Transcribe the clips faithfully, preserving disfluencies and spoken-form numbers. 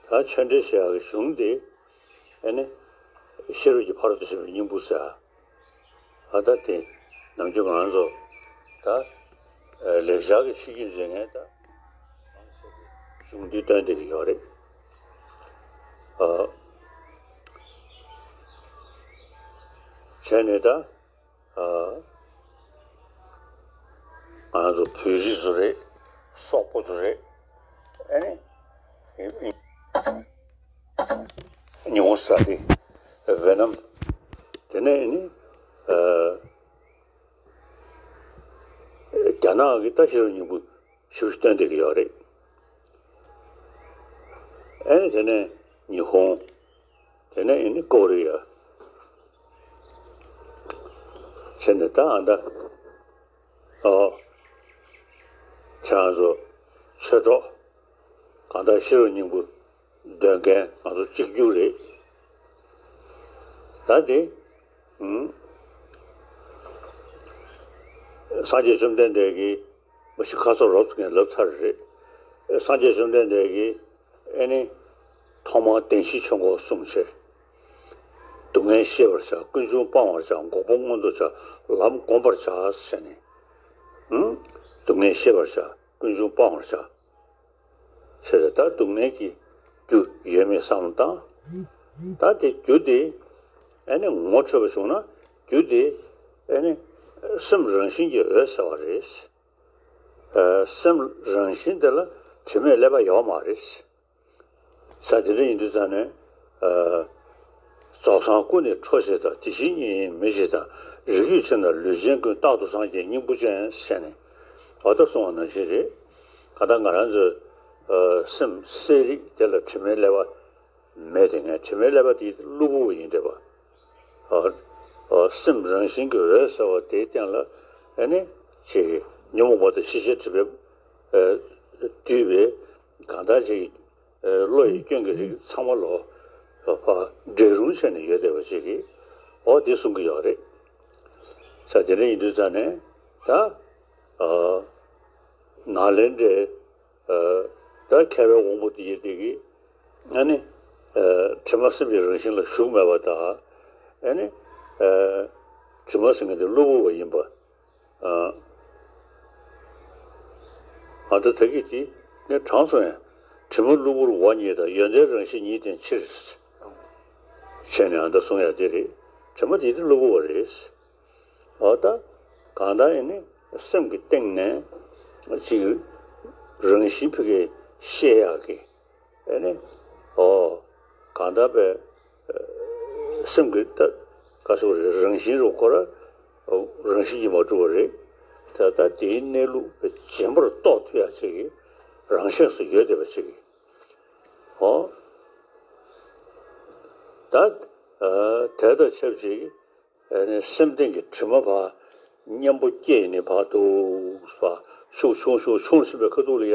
ད་ཆོས་འབྲེལ་བྱེད་ཡག་གི་གཞུང་དེ་ཨ་ནི་ཤེས་རབ་ཀྱི་ཕ་རོལ་ཏུ་ཕྱིན་པའི་སྙིང་པོ་ཟེར། ཨ་ད་དེ་ནམ་རྒྱུན་ང་ཚོ་ད་ལེགས་སྦྱར་གྱི་ཆོས་བརྒྱུད་འཛིན་མཁན་ད་གཞུང་འདི་སྟོན་བསྡད་ཀྱི་ཡོད་རེད། ཨ་བྱས་ནས་ད། ཨ། ང་ཚོ་བོད་རིགས་ཚོ་རེད། སོག་པོ་ཚོ་རེད། ཨ་ནི། ཉི་ཧོང་ས་རེད། ཝེ་ནམ། དེ་ནས་ཨ་ནི། ཨ། རྒྱ་ནག་གི་ད་ཤེས་རབ་སྙིང་པོ་ཞིབ་ཞིབ་སྟོན་བསྡད་ཀྱི་ཡོད་རེད། ཨ་ནི་དེ་ནས་ཉི་ཧོང་། དེ་ནས་ཨ་ནི་ཀོ་རི་ཡ། བྱས་ནས་ད་ཨ་ད། ཨོ། ཁྱེད་རང་ཚོ་ཆོས་གྲོགས་གང་ལྟར་ཤེས་རབ་སྙིང་པོ་འདོན་མཁན་ང་ཚོ་གཅིག་གྱུར་རེད། ད་དེ། ཨུམ། སངས་རྒྱས་བཅོམ་ལྡན་འདས་ཀྱིས་མ་གཞི་ཁ་སོ་རོབ་ཙམ་ལབ་ཚར་རེད། སངས་རྒྱས་བཅོམ་ལྡན་འདས་ཀྱིས་ཨེ་ནི། ཐོག་མར་བདེན་བཞིའི་ཆོས་འཁོར་གསུངས་བྱས། སྡུག་བསྔལ་ཤེས་པར་བྱ། ཀུན་འབྱུང་སྤང་བར་བྱ། འགོག་པ་མངོན་དུ་བྱ། ལམ་བསྒོམ་པར་བྱ་ཟེར་ནས། ཨུམ། སྡུག་བསྔལ་ཤེས་པར་བྱ། ཀུན་འབྱུང་སྤང་བར་བྱ། ཟེར་ཏེ་ད་སྡུག་བསྔལ་གྱི་རྒྱུ་ཡོད་མེད་བསམ་བློ་བཏང་། ད་དེ་རྒྱུ་དེ་ཨེ་ནི་ངོ་འཕྲོད་པ་བྱུང་ན་རྒྱུ་དེ་ཨེ་ནི་སེམས་རང་བཞིན་གྱིས་འོད་གསལ་བ་རེད། ཨ། སེམས་རང་བཞིན་དེ་ལ་དྲི་མས་བསླད་པ་ཡོད་མ་རེད། ས་དེ་འདྲ་ཡིན་དུས་ཙང་ནས། ཨ། རྫོགས་སངས་སྐུ་ནི་འཕྲོ་ཞེས་གྲགས། དེ་བཞིན་ཉིད་ཡིན་མི་ཞེས་དང་། རིགས་རྒྱུད་ཆེ་ན་ལུས་ཅན་ཀུན། རྟག་ཏུ་སངས་རྒྱས་སྙིང་པོ་ཅན་ཟེར་ནས་འོ་ད་གསུངས་པ་ནང་བཞིན་རེད། གང་ལྟར་ང་རང་ཚོའི་ཨ། སེམས་གསལ་རིག་དེ་ལ་དྲི་མས་བསླད་པ་མེད་དེ། ངས་དྲི་མས་བསླད་པ་དེ་གློ་བུར་བ་ཡིན་བསྡད་པ། ཨ། ཨ། སེམས་རང་བཞིན་གྱིས་འོད་གསལ་བ་དེའི་སྟེང་ལ་ཨ་ནི་ཅིག་ཉོན་མོངས་པ་དང་ཤེས་བྱའི་སྒྲིབ་པས་ཨ། བསྡུས་པའི་གང་ལྟར་ཅིག་ཨ། བློ་ཡི་སྐྱོན་གྱི་རིགས་ཚང་མ་ལོག་ཕར་འདྲེས་རུང་བྱས་ནས་ཡོད་བསྡད་པ་ཅིག་གིས་འོ་འདི་གསུང་གི་ཡོད་རེད། ས་དེ་འདྲ་ཡིན་དུས་ཙང་ནས་ད། ཨ། ནཱ་ལེནྡྲའི་ཨ། ད་མཁས་པའི་དབང་པོ་དེ་ཡི་དེ་གིས་ཨ་ནི། ཨ། དྲི་མ་སེམས་ཀྱི་རང་བཞིན་ལ་ཞུགས་མེད་པ་དང་། ཨ་ནི། ཨ། དྲི་མ་ཟེར་མཁན་དེ་གློ་བུར་བ་ཡིན་པ། ཨ། ཨ་ད་ད་གི་དེ་ནས་དྲངས་སོང་ཡང་། དྲི་མ་གློ་བུར་བ་ཉིད་དང་། ཡོན་ཏན་རང་བཞིན་ཉིད་བསྟེན་ཕྱིར། བྱས་ནས་ཨ་ད་གསུང་ཡ་དེ་རེད། དྲི་མ་དེ་དེ་གློ་བུར་བ་རེད། འོ་ད། གང་ལྟར་ཨེ་ནི་སེམས་ཀྱི་སྟེང་ནས་ཅིག་རང་བཞིན་ཕ་གིར་ཤེས་ཡག་གི་ཨེ་ནི། འོ། གང་ལྟར་པའི་སེམས་ཀྱི་ད་ག་སོགས་རེད། རང་བཞིན་རུ་ཁོ་ར་རང་བཞིན་གྱིས་མ་གྲུབ་པ་རེད། ད་ལྟ་དེའི་གནས་ལུགས་རྗེན་པར་རྟོགས་ཐུབ་ཡག་ཅིག་གི་རང་ཤེས་སུ་ཡོད་བསྡད་པ་ཅིག་གི། འོ། ད་དེ་དང་ཆབས་ཅིག་ཨ་ནི་སེམས་སྟེང་གི་དྲི་མ་ཕར་གཉེན་པོ་སྐྱེས་ནས་ཕར་འདུག་པ། ཤུགས་ཆུང་ཤུགས་ཆུང་ཕྱིན་པའི་ཁ་ཐུག་ལ་ཡ།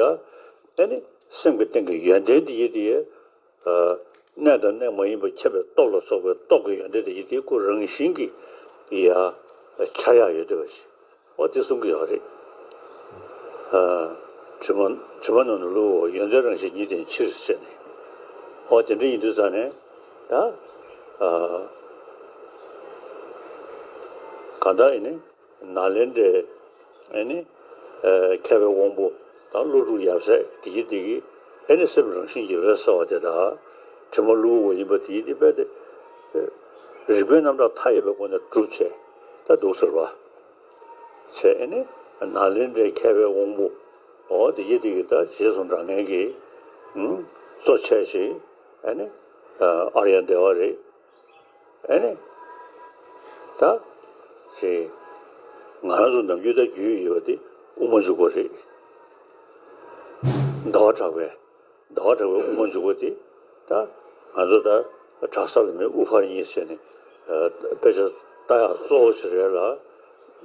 ཨ་ནི་སེམས་ཀྱི་སྟེང་གི་ཡོན་ཏན་འདི་ཡི་དེ་ཡ། གནས་དང་གནས་མ་ཡིན་པ་ཁྱབ་པའི་སྟོབས་ལ་སོགས་པའི་སྟོབས་ཀྱི་ཡོན་ཏན་འདི་ཡི་དེ་ཁོ་རང་བཞིན་གྱིས་ཡ། འཆར་ཡག་ཡོད་བསྡད་པ་ཞིག་འོ་དེ་གསུང་གི་ཡོད་རེད། ཨ། དྲི་མ་དྲི་མ་རྣམས་ནི་གློ་བུར་བ། ཡོན་ཏན་རང་བཞིན་ཉིད་བསྟེན་ཕྱིར་ཟེར་ནས། འོ་དེ་འདྲ་ཡིན་དུས་ཙང་ནས་ད། ཨ། གང་ལྟར་ཨེ་ནི་ནཱ་ལེནྡྲའི་ཨེ་ནི། ཨ། མཁས་པའི་དབང་པོ་དང་ཀླུ་སྒྲུབ་ཡབ་སྲས་དེ་གི་དེ་གི་ཨེ་ནི་སེམས་རང་བཞིན་གྱིས་འོད་གསལ་བ་དེ་དང་། དྲི་མ་གློ་བུར་བ་ཡིན་པ་དེ་ཡི་དེ་རྦད་དེ་རིགས་པའི་རྣམ་གྲངས་མཐའ་ཡས་པའི་སྒོ་ནས་གྲུབ་བྱས་ད་འདུག་ཟེར་བ། བྱས་ཨེ་ནི་ནཱ་ལེནྡྲའི་མཁས་པའི་དབང་པོ། འོ་དེ་གི་དེ་གི་ད་རྗེས་སུ་འབྲང་མཁན་གྱི་ཨུམ་གཙོ་ཆེ་ཞིག་ཨེ་ནི་ཨ་ཨཱརྱ་དེ་བ་རེད། ཨེ་ནི་ད་ཅིག་ང་རང་ཚོ་ནམ་རྒྱུན་ད་རྒྱུས་ཡོད་པ་དེ་དབུ་མ་འཇུག་པ་རེད། ཟླ་བ་གྲགས་པའི། ཟླ་བ་གྲགས་པའི་དབུ་མ་འཇུག་པ་དེ་ད་ང་ཚོ་ད་གྲྭ་ས་ལ་མི་དབུ་ཕར་གཉིས་བྱས་ནས་དཔེ་ཆ་ལྟ་ཡག་གཙོ་བོ་ཞིག་རེད་ལ།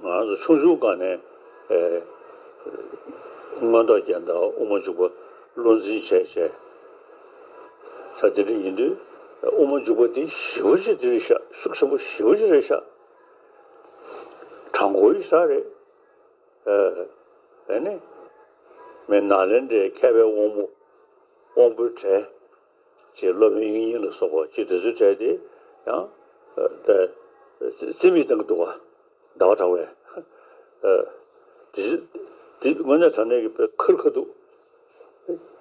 ང་ཚོ་ཆུང་ཆུང་སྒང་ནས་ཨེ་མངོན་རྟོགས་རྒྱན་དང་དབུ་མ་འཇུག་པ་བློ་འཛིན་བྱས་བྱས། ས་དེ་འདྲ་ཡིན་དུས་དབུ་མ་འཇུག་པ་དེ་ཞེ་པོ་ཅིག་དེ་རེད་ཤག་ཤུགས་ཆེན་པོ་ཞེ་པོ་ཅིག་རེད་ཤག་དྲང་པོ་ཡིན་ཤག་རེད། ཨེ་ནི། མི་ནཱ་ལེནྡྲའི་མཁས་པའི་དབང་པོ། དབང་པོའི་གྲས། ཅེས་སློབ་དཔོན་དབྱིག་གཉེན་ལ་སོགས་པ་ཅིག་དེ་ཚོའི་གྲས་དེ་ཡང་ཨ་ད་རྩིས་མེད་བཏང་གི་འདུག་བ། ཟླ་བ་གྲགས་པས། ཨ་དེ་དེ་དངོས་གནས་དྲང་གནས་ཀྱི་དཔེ་ཁུར་ཁུར་འདུག་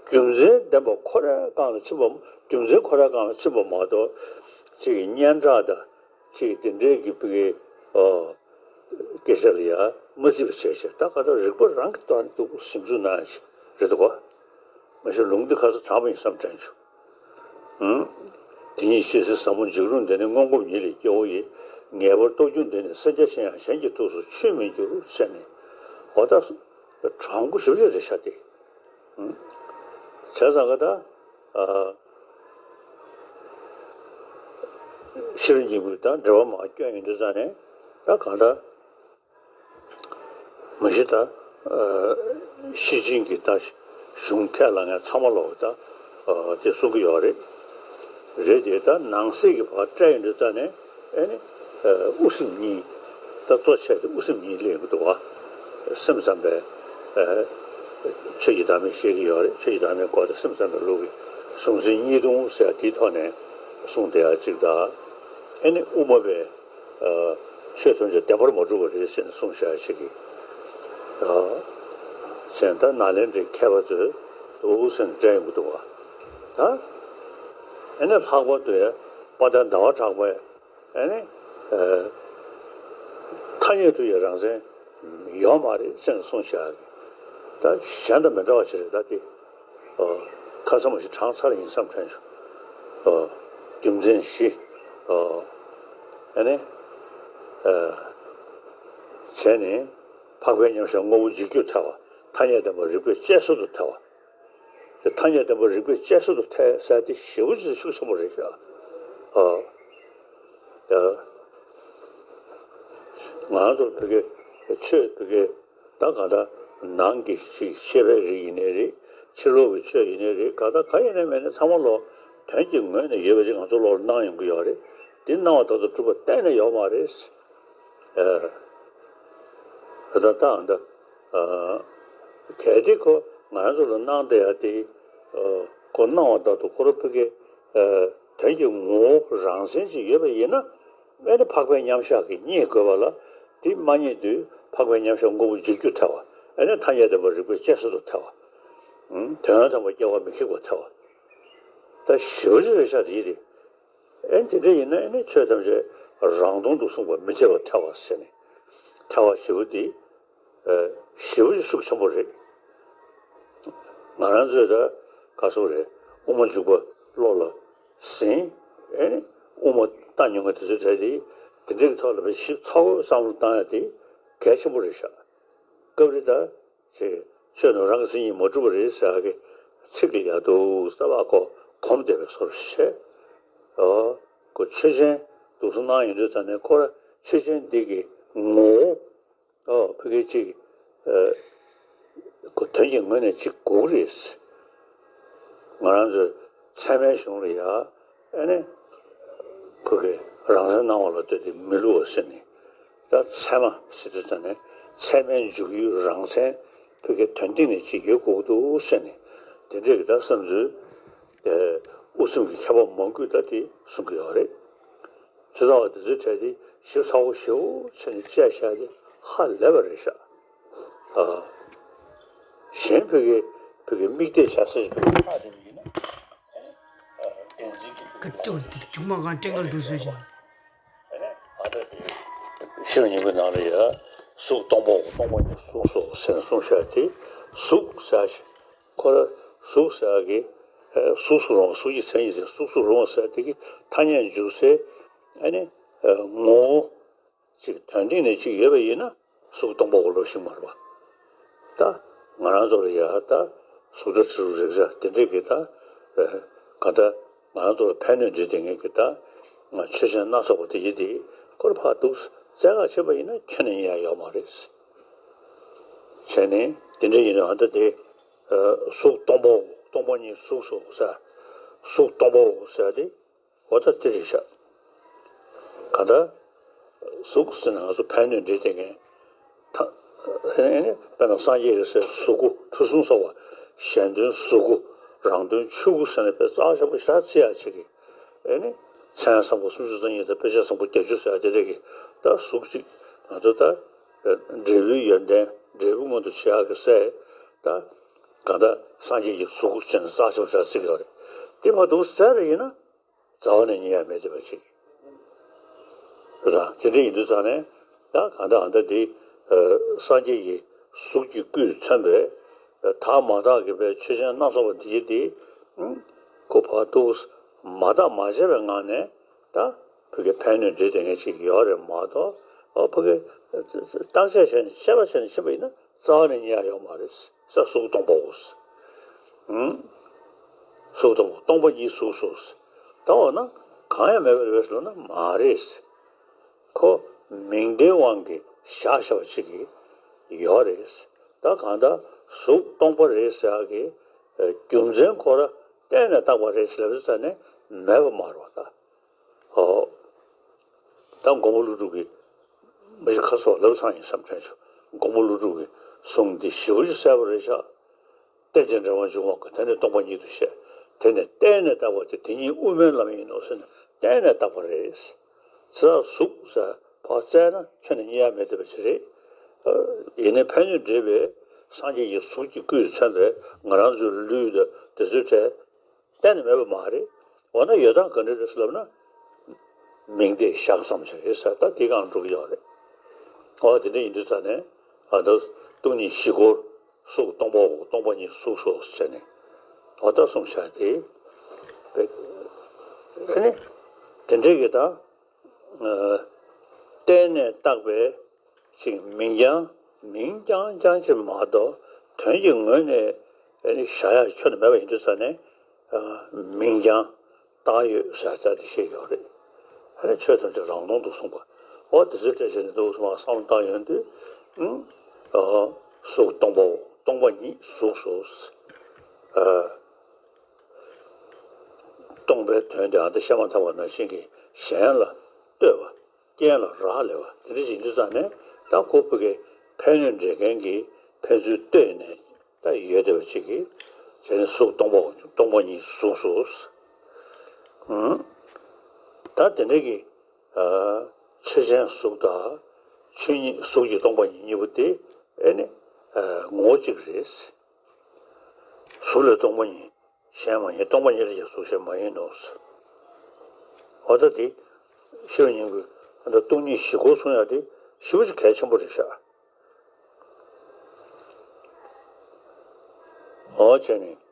རྒྱུ་མཚན་ལྡན་པ་ཁོ་རའི་རྐང་ལ་ཕྱིན་པ། རྒྱུ་མཚན་ཁོ་རའི་རྐང་ལ་ཕྱིན་པ་མ་གཏོགས་ཅིག་གི་སྙན་གྲགས་དང་ཅིག་གི་དེ་འདྲའི་གི་དཔེ་གི་ཨོ། སྐད་ཆ་ལ་ཡ་མ་བརྩི་བ་བྱས་བྱས། ད་ག་ད་རིག་པ་རང་གི་ཐོག་ནས་འདུག་ཞིབ་འཇུག་གནང་ཡ་ཞིག་རེད་འདུག་ག་མ་གཞི་ལུང་འདི་ཁ་ས་དྲངས་པ་ཡིན་བསམ་དྲན་བྱུང་། ཨང་། དེ་ཉིད་ཤེས་བྱའི་ཟབ་མོ་འཇིགས་རུང་དེ་ནི། མངོན་སྒོམ་ཉིད་ལས་སྐྱེ་བོ་ཡི། ངེས་པར་རྟོགས་རྒྱུ་འདི་ནི། སེམས་ཅན་གཞན་ཡང་གཞན་གྱི་ཐུགས་སུ་ཆུད་མི་འགྱུར། ཟེར་ནས་འོ་ད་དྲང་པོ་ཞེ་པོ་ཅིག་རེད་ཤག་སྟེ། ཨང་། བྱས་ཙང་ག་ད་ཨ་ཤེས་རབ་སྙིང་པོ་དང་འགྲེལ་པ་མར་བསྐྱོན་ཡོང་དུས་ཙང་ནས་ད་གང་ལྟར། མ་གཞི་ད་ཨ་ཤེར་ཕྱིན་གྱི་ད་གཞུང་ཁས་བླངས་མཁན་ཚང་མ་ལོག་ད་ཨ་དེ་གསུང་གི་ཡོད་རེད། རེད་དེ་ད་ནང་གསེས་ཀྱི་བར་སྤྲད་ཡོང་དུས་ཙང་ནས་ཨེ་ནི་ཨ་དབུ་སེམས་གཉིས། ད་གཙོ་ཆེ་དེ་དབུ་སེམས་གཉིས་སླེབས་ཡོང་གི་འདུག་བ། སེམས་ཙམ་པའི་ཨ་ཆོས་ཀྱི་བདག་མེད་བཤད་ཀྱི་ཡོད་རེད། ཆོས་ཀྱི་བདག་མེད་སྐོར་དེ་སེམས་ཙམ་པའི་ལུགས་ཀྱི་གཟུང་འཛིན་གཉིས་སྟོང་ཟེར་ཡ་དེའི་ཐོག་ནས་གསུངས་བསྡད་ཡ་གཅིག་དང་། ཨེ་ནི་དབུ་མ་པའི་ཆོས་ཐམས་ཅད་བདེན་པར་མ་གྲུབ་པ་རེད་ཟེར་ནས་གསུངས་བཞག་ཅིག་གིས། གཞན་དག་ནཱ་ལེནྡྲའི་མཁས་པ་ཚོས་འདུག་ཟེར་ནས་བཀྲལ་ཡོང་གི་འདུག་བ། ད་ཨེ་ནས་ལྷག་པར་དུ་ཡང་དཔལ་ལྡན་ཟླ་བ་གྲགས་པས་ཨེ་ནས་ཐ་སྙད་དུ་ཡང་རང་མཚན་ཡོད་མ་རེད་ཟེར་ནས་གསུངས་བཞག་གི། ད་གཞན་དང་མི་འདྲ་བ་ཞིག་རེད་ད་དེ། ཨོ། ཁ་སང་མ་ཞིག་དྲངས་ཚར་ཡིན་བསམ་དྲན་བྱུང་། ཨོ། རྒྱུ་མཚན་བཞི། ཨོ། ཨ་ནི། ཨ། བྱས་ནས། འཕགས་པའི་མཉམ་གཞག་དངོས་པོ་འཇིག་རྒྱུར་ཐལ་བ། ཐ་སྙད་བདེན་པ་རིགས་པས་དཔྱད་བཟོད་དུ་ཐལ་བ། དེ་ཐ་སྙད་བདེན་པ་རིགས་པས་དཔྱད་བཟོད་དུ་ཐལ་ཟེར་དེ་ཞེ་པོ་ཅིག་ཤུགས་ཆེན་པོ་རེད་ཤག་ཨོ། ཨ། ང་ཚོ་བོད་སྐད་ཆོས་བོད་སྐད། ད་གང་ལྟར་ནང་གི་ཅིག་ཤེས་པའི་རིགས་ཡིན་ནའི་རེད། ཕྱི་ལོགས་ཀྱི་ཆོས་ཡིན་ནའི་རེད། གང་ལྟར་གང་ཡིན་ནའི་མིན་ནའི་ཚང་མ་ལོག་དོན་གྱི་ངོས་ནས་ཡོད་པ་ཅིག་ང་ཚོ་ལོག་ལ་སྣང་ཡོང་གི་ཡོད་རེད། འདི་སྣང་བ་ལྟར་དུ་གྲུབ་པ་གཏན་ནས་ཡོད་མ་རེད། ཨ། ད་ལྟ་ད་ཨ་ད་ཨ་གལ་ཏེ་ཁོ་ང་རང་ཚོ་ལ་སྣང་བསྡད་ཡ་དེ་ཨ་ཁོ་སྣང་བ་ལྟར་དུ་ཁོ་རང་ཕ་གི་ཨ་དོན་གྱི་ངོ་བོ་རང་མཚན་ཅིག་ཡོད་པ་ཡིན་ན། ཨེ་ནི་འཕགས་པའི་མཉམ་གཞག་གིས་རྙེད་དགོས་པ་ལ། དེ་མ་རྙེད་དུས་འཕགས་པའི་མཉམ་གཞག་དངོས་པོ་འཇིག་རྒྱུར་ཐལ་བ། ཨེ་ནི་ཐ་སྙད་བདེན་པ་རིགས་པས་དཔྱད་བཟོད་དུ་ཐལ་བ། ཨུམ། དོན་དམ་པར་སྐྱེ་བ་མི་ཁེགས་པར་ཐལ་བ། ད་ཞེ་པོ་ཅིག་རེད་ཤག་དེ་ཡིན་དེ། ཨེ་དེ་འདྲ་ཡིན་ན་ཨེ་ནི་ཆོས་ཐམས་ཅད་རང་སྟོང་དུ་གསུངས་པ་མི་འཐད་པར་ཐལ་བ་ཟེར་ནས་ཐལ་བ་ཞེ་པོ་དེ། ཨ་ཞེ་པོ་ཅིག་ཤུགས་ཆེན་པོ་རེད། ང་རང་ཚོས་ད་ག་སོག་རེད། དབུ་མ་འཇུག་པ་བློ་ལ་ཟིན། ཨེ་ནི་དབུ་མ་བཏང་མྱོང་མཁན་དེ་ཚོའི་གྲས་དེ་དེ་འདྲའི་གི་ཐོག་ལ་ཞིབ་ཚགས་པོ་བསམ་བློ་བཏང་ཡ་དེ་གལ་ཆེན་པོ་རེད་ཤག་སྐབས་རེ་ད་ཅིག་ཆོས་རྣམས་རང་གི་མཚན་ཉིད་མ་གྲུབ་པ་རེད་ཟེར་ཡ་གི་ཚིག་གི་ཡ་འདུག་ས་བ་ཁོ་གོམས་བསྡད་པའི་བཟོ་འདྲ་བྱས། ཨོ། ཁོ་ཆོས་ཅན་འདུག་སེ་སྣང་ཡོང་དུས་ཙ་ནས་ཁོ་ར་ཆོས་ཅན་འདི་གི་ངོ་བོ། ཨོ། ཕ་གི་ཅིག་ཨ་ཁོ་དོན་གྱི་ངོས་ནས་ཅིག་དགོས་ཀྱི་རེད། ང་རང་ཚོའི་ཚད་མའི་གཞུང་ལ་ཡ། ཨ་ནི་ཁོ་གི་རང་མཚན་སྣང་བ་ལ་ལྟོས་ཏེ་མི་བསླུ་བ་ཟེར་ནས། ད་ཚད་མ་ཟེར་དུས་ཙ་ནས་ཚད་མའི་འཇུག་ཡུལ་རང་མཚན་ཕ་གི་དོན་སྟེང་ནས་ཅིག་ཡོད་དགོས་ཀྱི་འདུག་ཟེར་ནས་དེ་འདྲས་ཀྱི་ད་བསམ་ཚུལ་དེ་དབུ་སེམས་ཀྱི་མཁས་པ་མང་པོས་ད་དེ་གསུང་གི་ཡོད་རེད། བྱས་ཙང་བ་དེ་ཚོའི་གྲས་དེ་ཞིབ་ཚགས་པོ་ཞེ་པོ་བྱས་ནས་དཔྱད་བཞག་དེ་ཧ་ལས་པ་རེད་ཤག་ཨ། གཞན་ཕ་གི་ཕ་གི་མིག་ལྟས་བྱ་ས་ཞིག་ཕ་གི་ཕར་དེ་ཡིན་ན། བསྟན་འཛིན་གྱི་ཕ་གི་ཀ་ཏོར་དེ་ཅུང་མ་གང་ཀྲེང་གར་འགྲོ་ཟེར་ཞིང་། ཨ་ད་དེ་ཤེས་རབ་སྙིང་པོའི་ནང་ལ་ཡ། གཟུགས་སྟོང་པའོ། སྟོང་པ་ཉིད་གཟུགས་སོ་ཟེར་ནས་གསུངས་བཞག་དེ་གཟུགས་ཟེར་ཞིང་། ཁོ་ར་གཟུགས་ཟེར་གི་ཨ་གཟུགས་སུ་རུང་བ། གཟུགས་ཀྱི་མཚན་ཉིད་ཟེར། གཟུགས་སུ་རུང་བ་ཟེར་དེ་གི་ཐ་སྙད་འཇུག་སའི་ཨ་ནི་ཨ་ངོ་བོ་ཅིག་དོན་སྟེང་ནས་ཅིག་ཡོད་པ་ཡིན་ན་གཟུགས་སྟོང་པ་འོ་ལོ་ཞིག་མ་རེད་པ། ད་ང་རང་ཚོ་ལ་ཡ་ད་གཟུགས་སྒྲ་དྲི་རོ་རེག་བྱ་དེ་འདྲས་ཀྱི་ད་ཨ་ག་ད་ང་རང་ཚོ་ལ་ཕན་གནོད་འདྲེས་དེ་ངེས་ཀྱི་ད་ཆོས་ཅན་སྣ་ཚོགས་པ་དེ་ཡི་དེ་ཁོ་ར་ཕར་འདུག་བཙལ་ག་བྱེད་པ་ཡིན་ན་ཁྱོན་ནས་ཡ་ཡོད་མ་རེད། བྱས་ནས་དེ་འདྲ་ཡིན་ན་ཨ་ད་དེ་གཟུགས་སྟོང་པའོ། སྟོང་པ་ཉིད་གཟུགས་སོ་ཟེར། གཟུགས་སྟོང་པའོ་ཟེར་དེ་འོ་ད་དེ་རེད་ཤག་ག་ད་གཟུགས་ཟེར་ན་ང་ཚོ་ཕན་གནོད་འདྲེས་དེ་ངས་ད་དཔེར་ན་སངས་རྒྱས་ཀྱིས་ཟེར་གཟུགས་སྐུ་ཕུན་སུམ་ཚོགས་པ། གཞན་དོན་གཟུགས་སྐུ་ རང་དོན་ཆོས་སྐུ་ཟེར་ནས་དཔེ་རྩ་ཆེན་པོ་ཞེ་དྲག་བརྩི་ཡག་ཅིག་གི། ཨེ་ནི། མཚན་བཟང་པོ་སུམ་ཅུ་རྩ་གཉིས་དང་དཔེ་བྱད་བཟང་པོ་བརྒྱད་ཅུ་ཟེར་ཡག་དེ་འདྲ་གི། ད་གཟུགས་གཅིག་ང་ཚོ་ད། འབྲས་བུའི་ཡོན་ཏན་འབྲས་བུ་མངོན་དུ་བྱེད་ཡག་གི་སའི། ད། གང་ལྟར་སངས་རྒྱས་ཀྱི་གཟུགས་ཅེས་ནས་རྩ་ཆེན་པོ་ཞེ་དྲག་བརྩི་གི་ཡོད་རེད། དེ་མ་གཏོགས་ཟེར་རེ་ཡིན་ན། རྩ་བ་ནས་རྙེད་ཡ་མེད་བསྡད་པ་ཅིག་རེད། དེ་འདྲ་ཡིན་དུས་ཙང་ནས་ད་གང་ལྟར་ཨ་ད་འདི། ཨ། སངས་རྒྱས་ཀྱི་གཟུགས་ཀྱི་སྐུས་མཚོན་པའི། ཨ། དག་མ་དག་གི་པའི་ཆོས་ཅན་སྣ་ཚོགས་པ་འདི་ཡི་འདི། ཨང་། ཁོ་ཕར་ཏུ་མ་བརྟགས་མ་དཔྱད་པའི་ངང་ནས་ད་ཕ་གི་ཕན་གནོད་འདྲེས་བསྡད་མཁན་ཅིག་ཡོད་རེད་མ་གཏོགས། ཨ། ཕ་གི་བརྟག་དཔྱད་བྱས་ནས་དཔྱད་པ་བྱས་ནས་ཕྱིན་པ་ཡིན་ན། རྩ་བ་ནས་རྙེད་ཡ་ཡོད་མ་རེད། ས་གཟུགས་སྟོང་པའོ། ཨང་། གཟུགས་སྟོང་པ། སྟོང་པ་ཉིད་གཟུགས་སོ། ད་འོ་ན་གང་ཡང་མེད་པ་རེད་པས་ཟེར་ན་མ་རེད། ཁོ་མིང་བརྡའི་དབང་གིས་བཞག་བཞག་པ་ཅིག་གི་ཡོད་རེད། ད་གང་ལྟར་གཟུགས་སྟོང་པ་རེད་ཟེར་ཡག་གི་རྒྱུ་མཚན་ཁོ་ར་གཏན་ནས་བཏགས་པ་རེད་ཟེར་ལབ་ཙ་ནས་མེད་པ་མ་རེད་པ་ད། ཨོ། ད་མགོན་པོ་ཀླུ་སྒྲུབ་ཀྱིས་མི་ཞིག་ཁ་སོགས་ལབ་ཚང་ཡིན་བསམ་དྲན་བྱུང་། མགོན་པོ་ཀླུ་སྒྲུབ་ཀྱི་གསུང་འདི་ཞེ་པོ་ཅིག་གསལ་པོ་རེད་ཤག་རྟེན་ཅིང་འབྲེལ་བར་འབྱུང་བ་ཀུན། དེ་ནི་སྟོང་པ་ཉིད་དུ་བཤད། དེ་ནི་གཏན་ནས་བཏགས་པ་སྟེ། དེ་ཉིད་དབུ་མའི་ལམ་ཡིན་ནོ་ཟེར་ན་གཏན་ནས་བཏགས་པ་རེད། ཚེ་ཐག་གཟུགས་ཟེར་ཕར་བཙལ་ན་ཁྱོན་ནས་རྙེད་ཡ་མེད་བསྡད་པ་ཅིག་རེད། ཡིན་ནའི་ཕན་གནོད་འདྲེས་པའི་སངས་རྒྱས་ཀྱི་གཟུགས་ཀྱི་སྐུས་མཚོན་པའི་ང་རང་ཚོའི་ལུས་དང་དེ་ཚོའི་གྲས་གཏན་ནས་མེད་པ་མ་རེད། འོ་ན་ཡོད་སྟངས་ག་འདྲ་རེད་ཟེར་ལབ་ན། མིང་བརྡས་བཞག་ཙམ་ཞིག་རེད་ཟེར། ད་དེ་གང་འགྲོ་གི་ཡོད་རེད། འོ་དེ་འདྲ་ཡིན་དུས་ཙ་ནས་ཨ་ད་སྟོང་ཉིད་བཞི་སྐོར་གཟུགས་སྟོང་པའོ། སྟོང་པ་ཉིད་གཟུགས་སོ་ཟེར་ནས་འོ་ད་གསུངས་བཞག་དེ། ཨ་ནི་དེ་འདྲའི་གི་ད། ཨ། གཏན་ནས་བཏགས་པའི་ཅིག་མིང་རྐྱང་། མིང་རྐྱང་རྐྱང་ཅིག་མ་གཏོགས་དོན་གྱི་ངོས་ནས་ཨ་ནི་བཞག་ཡ་ཁྱོན་ནས་མེད་པ་ཡིན་དུས་ཙ་ནས། ཨ། མིང་རྐྱང་བཏགས་ཡོད་ཟེར་ཡ་དེ་བཤད་ཡོད་རེད། ཨ་ནི་ཆོས་ཐམས་ཅད་རང་སྟོང་དུ་གསུངས་པ། འོ་དེ་ཚོའི་གྲས་བྱས་ནས་འདུག་སེ་མར་བསམ་བློ་བཏང་ཡོང་དུས། ཨང་། ཨ། གཟུགས་སྟོང་པའོ། སྟོང་པ་ཉིད་གཟུགས་སོ། ཨ། སྟོང་པའི་དོན་དེ་ཨ་ད་བཤད་མ་ཚར་བ་ནང་བཞིན་གྱི་གཞན་ལ་ལྟོས་པ། རྐྱེན་ལ་རག་ལས་པ་དེ་འདྲ་ཞིག་ཡིན་དུས་ཙང་ནས། ད་ཁོ་ཕ་གི་ཕན་གནོད་འདྲེས་མཁན་གྱི་ཕན་ཚུན་ལྟོས་ནས་ད་ཡོད་བསྡད་པ་ཅིག་གིས་བྱས་ནས་གཟུགས་སྟོང་པ། སྟོང་པ་ཉིད་གཟུགས་སོ། ཨང་། ད་དེ་འདྲ་གི། ཨ། ཆོས་ཅན་གཟུགས་དང་ཆོས་ཉིད་གཟུགས་ཀྱི་སྟོང་པ་ཉིད་གཉིས་པོ་དེ་ཨེ་ནི། ཨ། ངོ་བོ་གཅིག་རེད། གཟུགས་ལས་སྟོང་པ་ཉིད་གཞན་མ་ཡིན། སྟོང་པ་ཉིད་ལས་ཀྱང་གཟུགས་གཞན་མ་ཡིན་ནོ། འོ་ད་དེ་ཤེས་པ་ཉིད་ཀྱི་ད་སྟོང་ཉིད་བཞི་སྐོར་གསུང་ཡ་དེ་ཞེ་པོ་ཅིག་གལ་ཆེན་པོ་རེད་ཤག་འོ་བྱས་ནས་